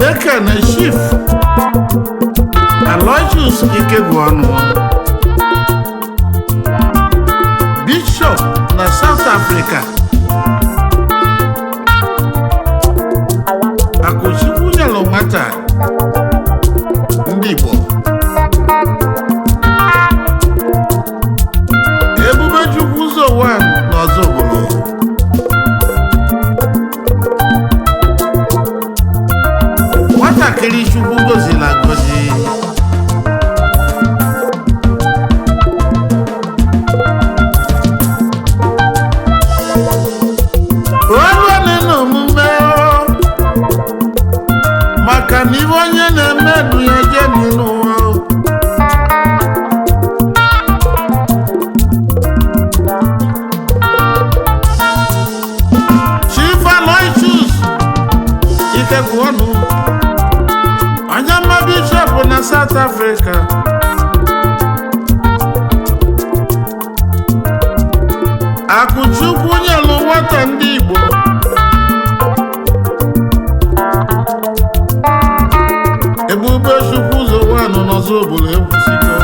Na-ekene Chief Aloysius Ikegwuonu, Bishop na South Africa. Akụchukwu nyelụ nwata ndị Igbo. Ebubechukwu ụzọ 1 n'Ọzọbụlụ. Nwatakịrị Chukwu goziri agozi. Olu na omume o, maka na ibe onye na-eme du ya je n'ụwa o. Chief Aloysius Ikegwuonu, onye mma bishọp na South Africa. Akụchukwu nyelụ nwata ndị Igbo. Ebube Chukwu ụzọ wanụ n'ọzọ obodo ekwusigo.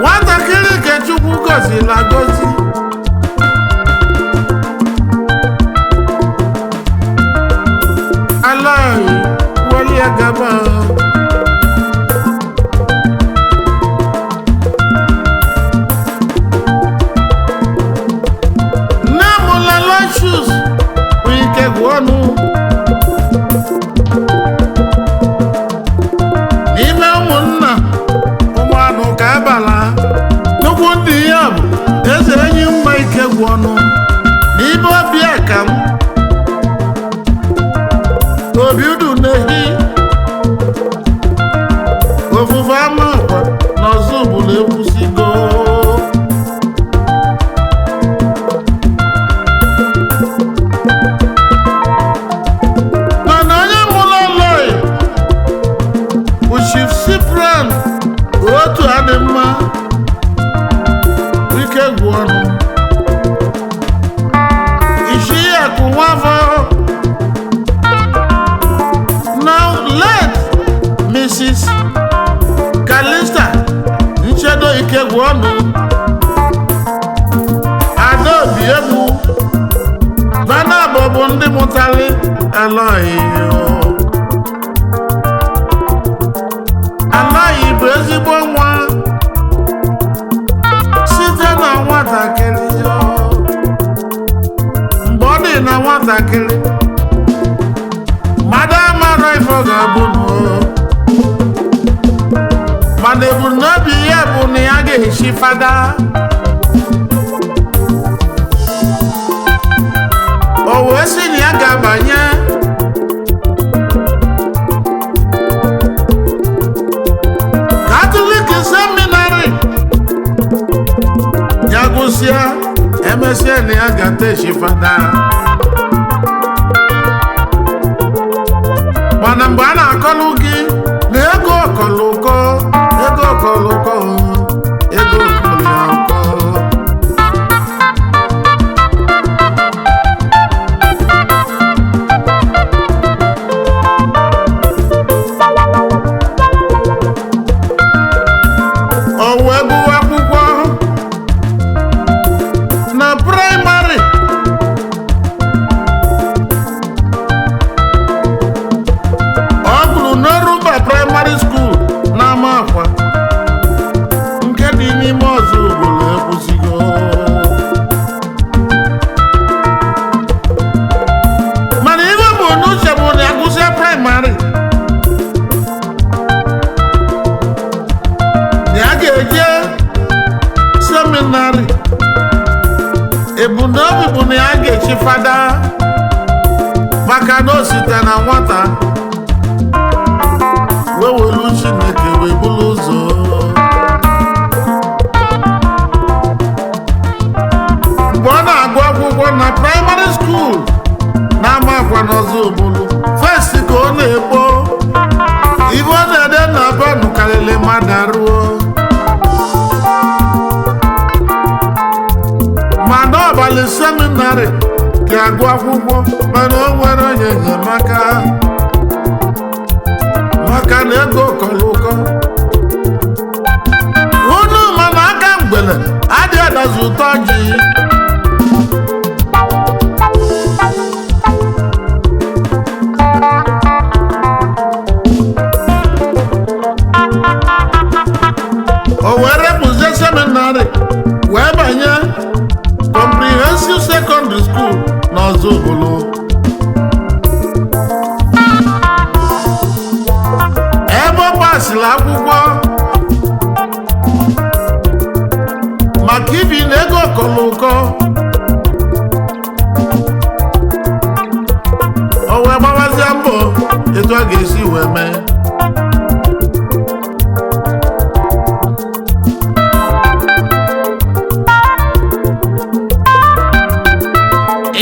Nwatakịrị nke Chukwu gọziri agọzi. Aloy welie gaba. Nne m Aloysius bụ Ikegwuonu. N'ime ụmụnna ụmụanụ ka abala nnukwu ndị ya bụ eze enyi mma Ikegwuonu n'ime obi ka m obi udu na-ehi ofufe ama akwa na ọzọ obodo ekwusigo. Mana onye mụrụ Aloy bụ Chief Cyprian otu adị mma Ikegwuonu isi akụ nwafọ. Now let Mrs. Calista Nchedo Ikegwuonu Adaobi Egbu Banabọ bụ ndị mụtali Aloy. Aloy bụ ezigbo nwa site na nwatakịrị. Mgbe ọ dị na nwatakịrị, mmadụ amara ife ọ ga-abụ n'o. Mana ebumnobi ya bụ na ya ga-echi fada. O wee sị na ya ga-abanye Catholic Seminary, ya gụsịa, emesịa na ya ga-ata echi fada. Mana mgbe a na-akọlụ gị na ego ọkọlụkọ, ego ọkọlụkọ, ego ọkọlụkọ. O wee gụwa akwụkwọ na praịmarị, ọ gụrụ n'Oruba Primary School n'ama akwa nke dị n'ime ọzọ obodo ekwusigo. Mana ihe bụ n'uche bụ na agụsịa praịmarị, na ya ga-eje seminarị. Ebumnobi bụ na ya ga-echi fada, maka na o site na nwata wee welu Chineke wee bulu ụzọ. Mgbe ọ na-agụ akwụkwọ na praịmarị school na-ama akwa n'ọzọ ogbulu, first ka ọ na-ebo ibe ọ na-ede na benụ karịrị mmadụ arụọ. Ma n'ọbalị seminarị ka agụ akwụkwọ, mana o nwere onye enyemaka maka na ego kọrọ ụkọ. Unu mana aka mgbele adịghị adazi ụtọ ji. O wee repụzie seminarị wee banye comprehensive secondary school n'Ọzọbụlụ. Ebe ọ gbasịrị akwụkwọ maka ibi na ego kọrọ ụkọ, o wee gbawazie mbọ etu a ga-esi wee mee.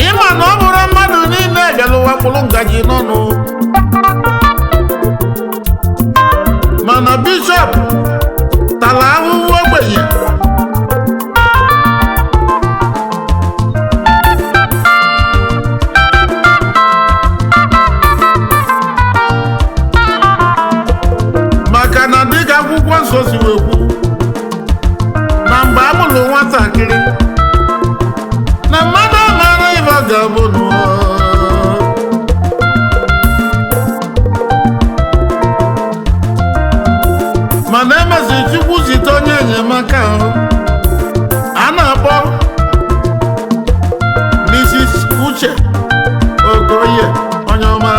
Ịma na ọ bụrụ mmadụ niile bịara ụwa kpụrụ ngaji n'ọnụ, mana bishọp tara ahụhụ ogbenye. Maka na dịka akwụkwọ nsọ si wee kwu, na mgbe a mụrụ nwatakịrị na mmadụ amara ife ọ ga-abụ n'ụwa. Mana emeziri Chukwu zite onye enyemaka ahụ a na-akpọ Mrs. Uche Okoye, onye ọma.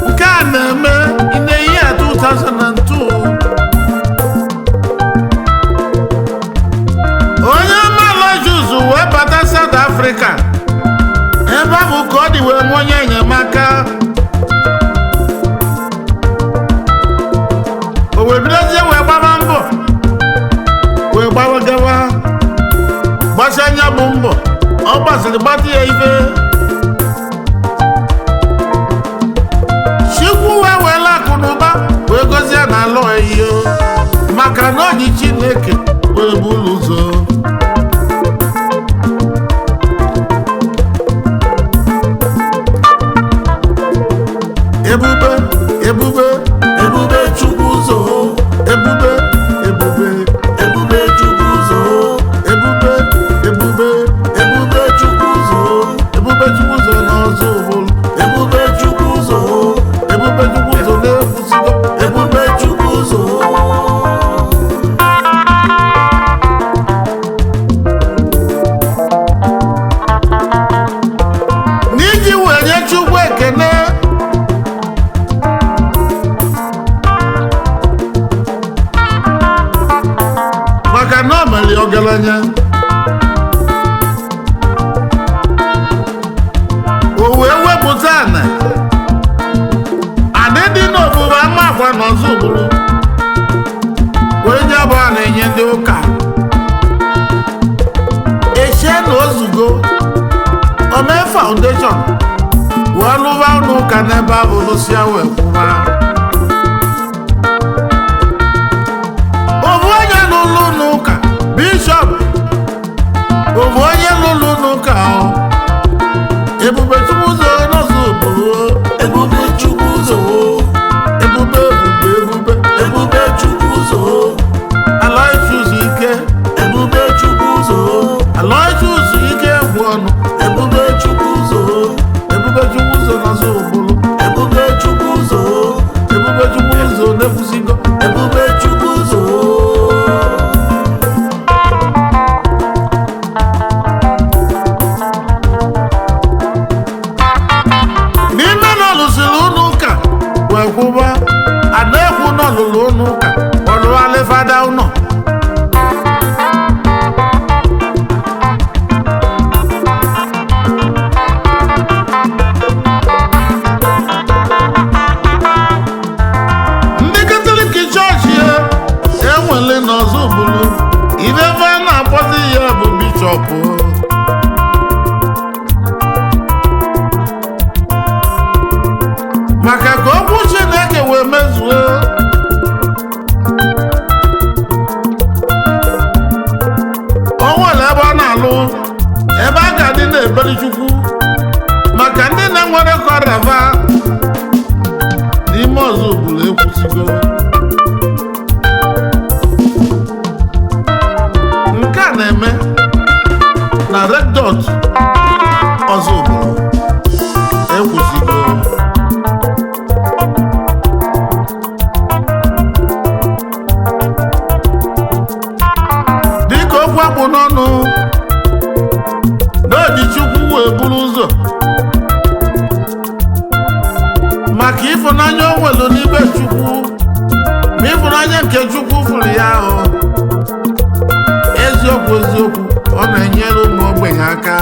Nke a na-eme in the year 2002. Onye ọma Aloysius wee bata South Africa, ebe ahụ ka ọ dị wee nwee onye enyemaka. O wee bidozie wee gbaba mbọ, wee gbawa gawa, gbasi anya bụ mbọ ọ gbasịrị gbata ya ife. Chukwu wee were akụ na ụba wee gọzie na alọ iyo, maka na ọ dị Chineke wee buru ụzọ. Ebube, ebube, Ebube Chukwu ụzọ, ebube, ebube, ebube Chukwu ụzọ, ebube, ebube, ebube Chukwu ụzọ, ebube Chukwu ụzọ n'ọzọ ụbụrụ. Ebube Chukwu ụzọ, Ebube Chukwu ụzọ na-ekwusigo. Ebube Chukwu ụzọ. N'iji wee nye Chukwu ekene, maka na o mere ọgaranya, o wee wepụta ana adị dị n'ofufe ama akwa n'Ọzọbụlụ wee nye bụ ana enye ndị ụka echie na ozugo Ome Foundation wee lụwa ụlọ ụka n'ebe ahụ lụsịa wee kwụwa. Ofu onye lụrụ ụlọ ụka bishọp, ofu onye lụrụ ụlọ ụka ahụ Ebube Chukwu ụzọ n'Ọzọbụlụ. Ebube Chukwu ụzọ, Ebube, ebube, ebube, ebube Chukwu ụzọ, Aloysius ike, ebube Chukwu ụzọ, Aloysius ike gwụ ọnụ. Ebube Chukwu ụzọ, Ebube Chukwu ụzọ n'Ọzọbụlụ. Ebube Chukwu ụzọ, Ebube Chukwu ụzọ na-ekwusigo. Ebube Chukwu ụzọ. N'ime na ọlụsịrị ụlọ ụka wee kwụba ada-ekwu na ọlụlụ ụlọ ụka ọlụghalị fada ụnọ. Ndị Katọlik chọọchị ya enwele n'Ọzọbụlụ ife ebe a na-akpọzi ya bụ bishọpụ. Maka ka okwu Chineke wee mezuo, o nwere ebe ọ na-ebeli Chukwu maka ndị na-enwere kọrava n'ime Ozubulu ekwusigo. Nke a na-eme na Red Dot Ozubulu ekwusigo. Dịka okwu akpụ n'ọnụ n'oji Chukwu wee buru ụzọ maka ịfụnanya o nwelu n'ime Chukwu, ma ịfụnanya nke Chukwu fụrụ ya ahụ. Eziokwu eziokwu, ọ na-enyere ụmụ ogbenye aka.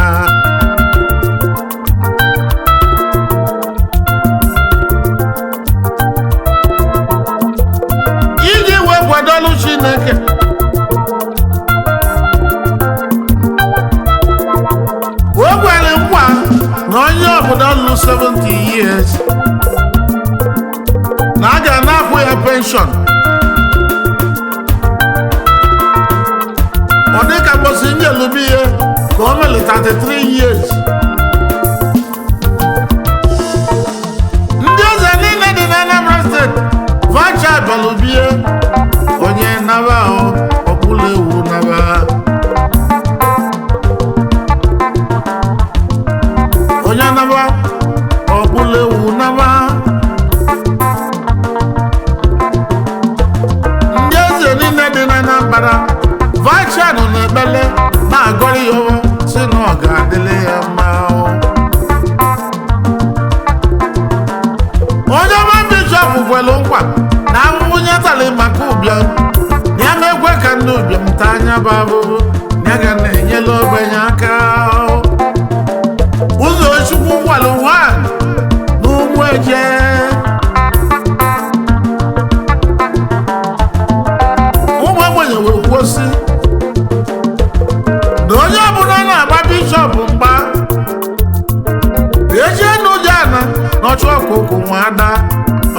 Iji wee kwadolu Chineke, o gwere nkwa na onye ọbụla lụ 70 years na a ga na-akwụ ya pension. Ọ dịka mbosi nyelubi ihe ka o mere 33 years. Ndị eze niile dị na Anambra Steeti vacha balubie onye naba ahụ ọbụla ewu naba. Onye naba ọbụla ewu naba. Ndị eze niile dị na Anambra vacha nọ n'ekpele na-agọrọ ya ọwọ si na ọ ga-adịrị ya mma. Onye ọma bishọp kwere nkwa na ahụhụ nye tali maka ụbịam ya na-ekwe ka ndị ụbịam taa anya bụ ahụhụ, ya ga na-enyere ogbenye aka. Ụzọ Chukwu gwara nwa n'ugwu eje ụmụ ogbenye wee kwuo sị na onye ọbụla na-agba bishọp mgba ejie n'ụjọ ana na ọchụ ọkụkụ nwa ada,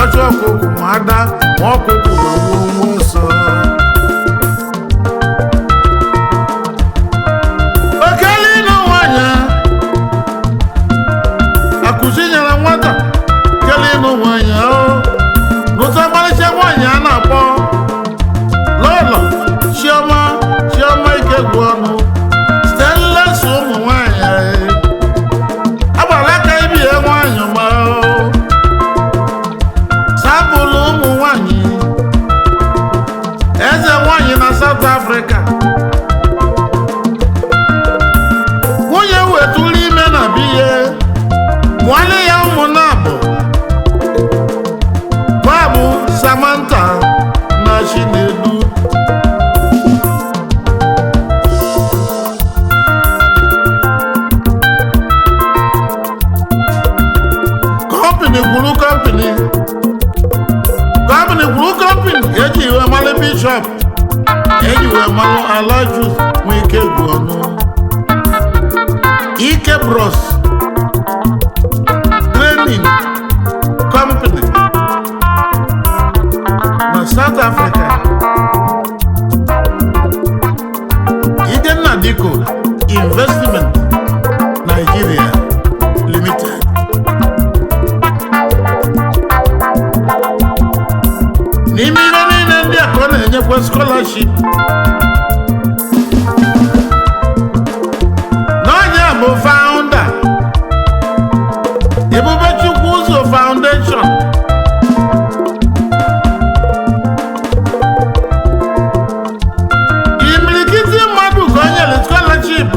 ọchụ ọkụkụ nwa ada, ma ọkụkụ wee wuo nwa ọsọ. Okele ịnụ nwanyị akụzi nyere nwata kele ịnụ nwanyị ahụ n'ụzọ ọmarịcha nwanyị a na-akpọ Lọlọ Chioma. Chioma Ikegwu ọnụ stainless ụmụ nwanyị agbara aka ibie nwanyị ma sapụlụ ụmụ nwanyị eze nwanyị na South Africa. Nwunye wetụrụ ime na biye mụọlị ya ụmụ na-abụ babụ Samantha na Chinedu. Kọmpini kwuru kọmpini, kọmpini kwuru kọmpini eji iwe malụ bishọp, eji iwe malụ Alaju Nwike gwụ ọnụ Ike Bros Training Company na South Africa, Ikenna Diko Investment Nigeria Limited. N'ime ihe niile ndị a ka ọ na-enyekwa scholarship. N'ọnya bụ founder Ebubechukwu Ụzọ Foundation. Imilikiti mmadụ ka o nyere scholarship,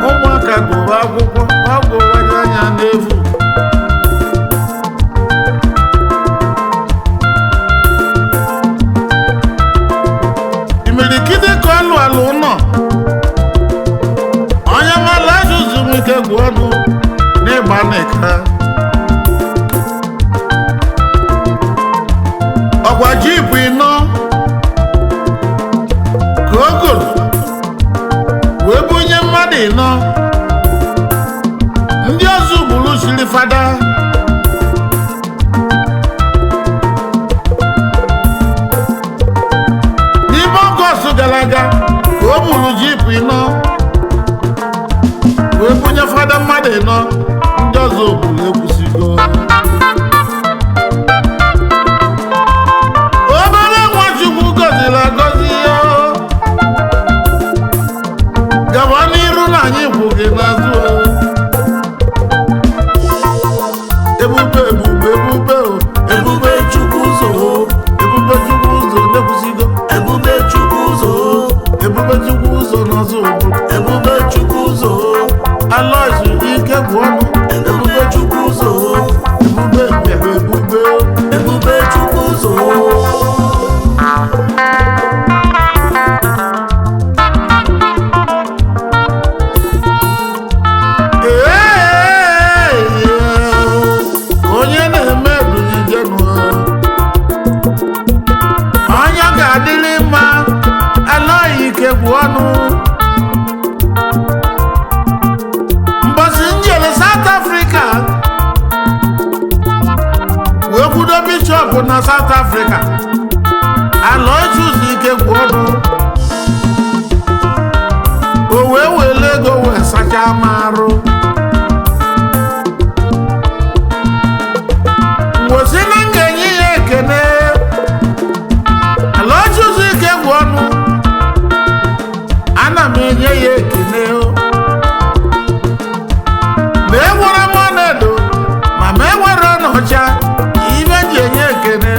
ụmụaka gụrụ akwụkwọ ọ gụwanye anya n'efu. Imilikiti ka ọ lụ ala ụlọ onye mara ajụjụ nwike gwụ ọnụ n'ịgba n'ịka ọkwa jipụ ịnọ ka o goro wee bunye mmadụ ịnọ ndị ọzọ gburu siri fada. N'ime Ọgọst gara aga ka o buru jipụ ịnọ wee na South Africa. Aloysius Ike gwụ ọnụ o wee wele ego wee sachaa m arụ mgbosi na m ga-enye ya ekene. Aloysius Ike gwụ ọnụ, ana m enye ya ekene o. Ma enwere m ọnaedo ma m enwere ọnọcha, ibe m ji enye ekene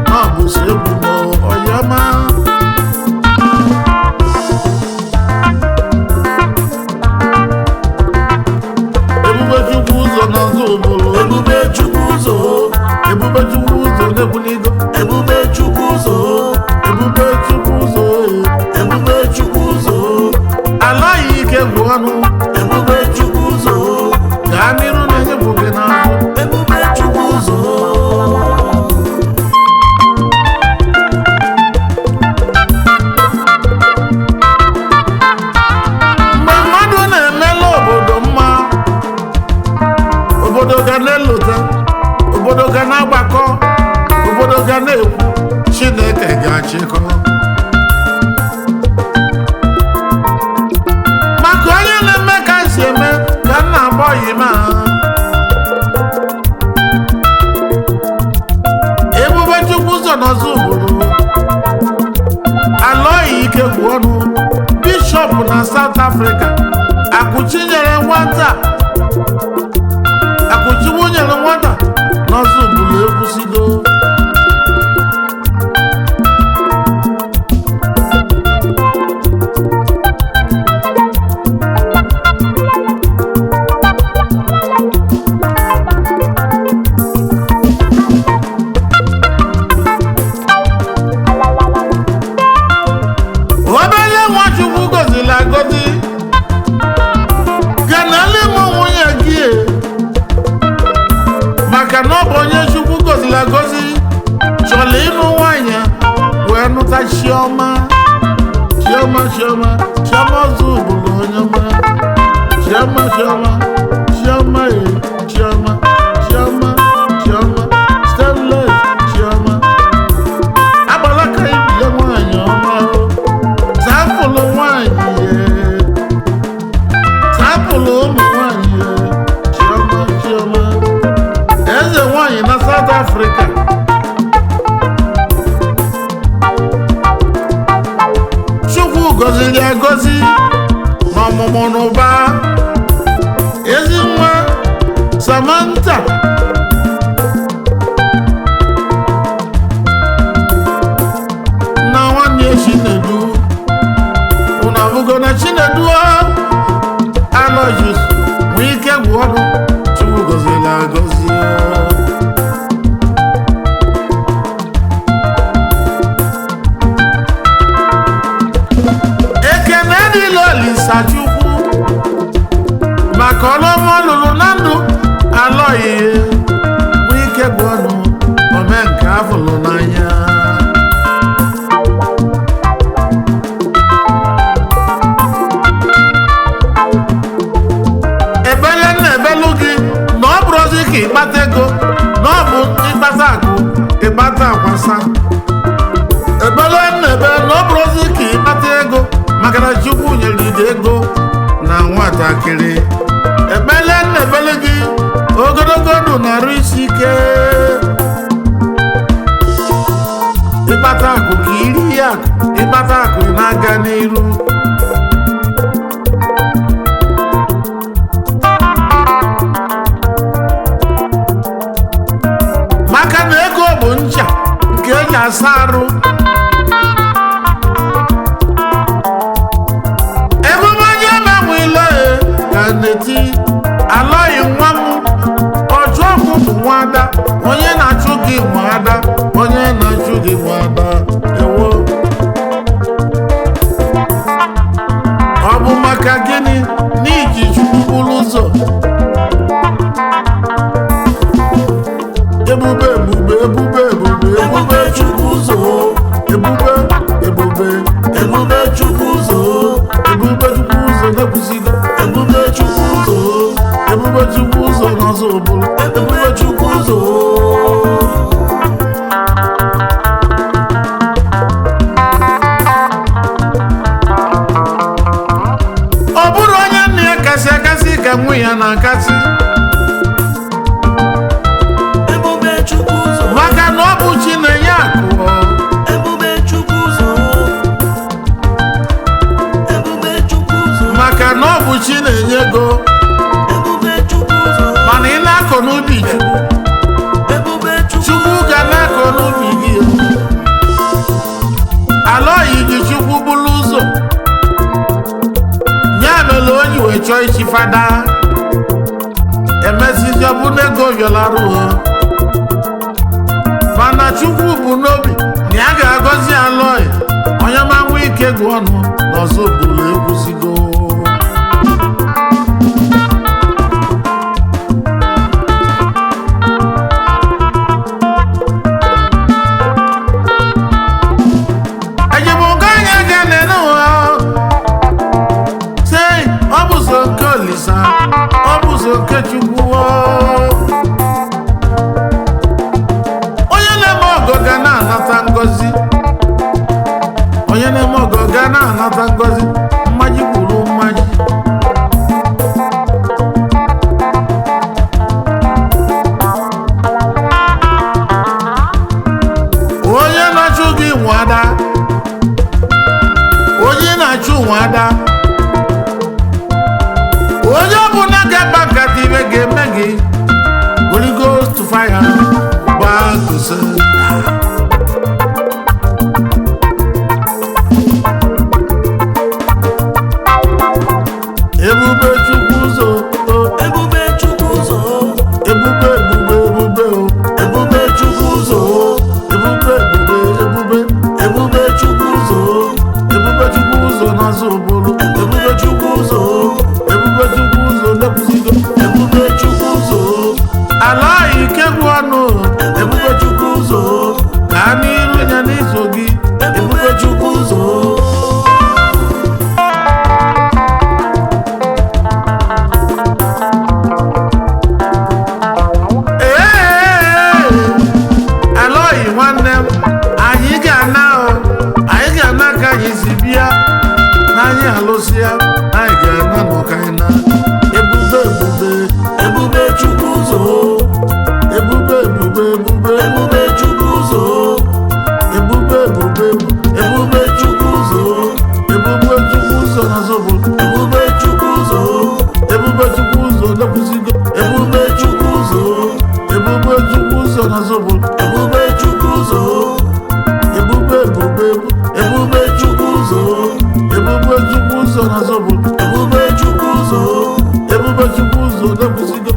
na ọ bụ so egwu m ọyọma. Ebube Chukwu ụzọ n'ọzọ obodo. Ebube Chukwu ụzọ. Ebube Chukwu ụzọ n'ebuligo. Ebube Chukwu ụzọ. Ebube Chukwu ụzọ. Ebube Chukwu ụzọ. Ala ya ike gwụ ọnụ. Ebube Chukwu ụzọ. Gaa n'iru na enye bụ gị n'afọ. Ebube Chukwu ụzọ. Mgbe mmadụ na-emela obodo mma, obodo ga na-elota, obodo ga na-agbakọ, obodo ga na-ekwu, Chineke ga-achịkọ. Maka onye na-eme ka m si eme ka m na-agba ọyị m a. Ebube Chukwu ụzọ n'ọzọ obodo, Alọghị Ike gwụ ọnụ, bishọp na South Africa. Akụchinyere nwata, akụchiwunyere nwata n'ọzọ obodo ekwusigo. Obere Nwachukwu gọziri agọzi, kenele m nwunye gị e, maka na ọ bụ onye Chukwu gọziri agọzi chọrọ ịnụ nwanyị wee nụta Chiọma. Chiọma, Chiọma, Chiọma ọzọ bụrụ onye ọma. Chiọma, Chiọma, Chiọma e, Chiọma, Chiọma, Chiọma Stainless, Chiọma agbalaka ibi ya, nwanyị ọma o. Sapụlụ nwanyị ye, sapụlụ ụmụ nwanyị ye. Chiọma, Chiọma, eze nwanyị na South Africa. Chukwu gọziri agọzi n'ọmụmụ n'ụba. Ezi nwa Samantha na nwanne Chinedu, unu abụgo na Chinedu Aloysius nwee ike gwụ ọnụ. Chukwu gọziri agọzi. Ekene dịla Olisa Chukwu maka ọlụọma ọ lụrụ na ndụ Alọghị nwee ike gwụ ọnụ, ome nke afụlụ n'anya. Ebele na ebelu gị na ọ bụrụzi ka ịkpata ego, na ọ bụ ịkpata akụ, ịkpata akwasa. Ebele na ebe na ọ bụrụzi ka ịkpata ego, maka na Chukwu nyere gị ego na nwatakịrị. Ebele na ebele gị ogologo ndụ na arụ isi ike, ịkpata akụ ka iri ya akụ, ịkpata akụ na-aga n'iru. Maka na ego bụ ncha nke eji asa arụ. Emume onye na-enwe ka na-eti Alọghị nwa m ọchụ ọkụ bụ nwada, onye na-achụ gị nwada, onye na-achụ gị nwada ewo. Ọ bụ maka gịnị n'iji Chukwu buru ụzọ? Ebube, ebube, ebube, ebube. Ebube Chukwu ụzọ. Ebube, ebube. Ebube Chukwu ụzọ. Ebube Chukwu ụzọ na-ekwusigo. Ebube Chukwu ụzọ. Ebube Chukwu ụzọ n'ọzọ ụbụrụ. Ebube Chukwu ụzọ. na-akasị akasị ka nwa ya na-akasị. Ebube Chukwu ụzọ. Maka na ọ bụ chi na-enye akụ. Ebube Chukwu ụzọ. Ebube Chukwu ụzọ. Maka na ọ bụ chi na-enye ego. Ebube Chukwu ụzọ. Mana ị na-akọ n'ubi Chukwu, Ebube Chukwu. Chukwu ga na-akọ n'ubi gị. Ala oyi ji Chukwu bụrụ ụzọ, ya mere o ji wee chọọ ichi fada. Emesizi ọbụna ego bịalarụ ha, mana Chukwu bụ n'obi na ya ga-agọzi alọyi onye ma nwe ike gụ ọnụ n'ọzọ bụrụ ekwuzigo. Ejibuga anya ga nene ụwa sei, ọ bụ so nke Olisa, ọ bụ so nke Chukwu o. Onye na-eme ọgọ ga na-anata ngọzi, onye na-eme ọgọ ga na-anata ngọzi, mmaji kwuru mmaji. Onye na-achụ gị nwada, onye na-achụ nwada, onye ọbụla ga-agba nkata ibe ga-eme gị. Holy Ghost to fire, back to sender. Ebube Chukwu ụzọ o, Ebube Chukwu ụzọ. Ebube, ebube, ebube o. Ebube Chukwu ụzọ. Ebube, ebube, ebube. Ebube Chukwu ụzọ. Ebube Chukwu ụzọ n'azụ ụbụrụ. Ebube Chukwu ụzọ. Ebube Chukwu ụzọ lekwuzigo. Ebube Chukwu ụzọ. Ala ike gwụ ọnụ. Ebube Chukwu ụzọ. Ka n'iru ya n'iso gị. Ebube Chukwu ụzọ. Ee, alọghị nwanne m, anyị ga-ana o, anyị ga-ana ka anyị si bịa na anyị alụsịa, anyị ga-ana n'ụka anyị na ebube, ebube. Ebube Chukwu ụzọ. Ebube, ebube, ebube. Ebube Chukwu ụzọ. Ebube, ebube, Ebube Chukwu ụzọ. Ebube Chukwu ụzọ na zobo. Ebube Chukwu ụzọ. Ebube Chukwu ụzọ lekwuzigo. Ebube Chukwu ụzọ. Ebube Chukwu ụzọ na zobo. Ebube Chukwu ụzọ. Ebube, ebube, Ebube Chukwu ụzọ. Ebube Chukwu ụzọ na zobo. Ebube Chukwu ụzọ. Ebube Chukwu ụzọ lekwuzigo.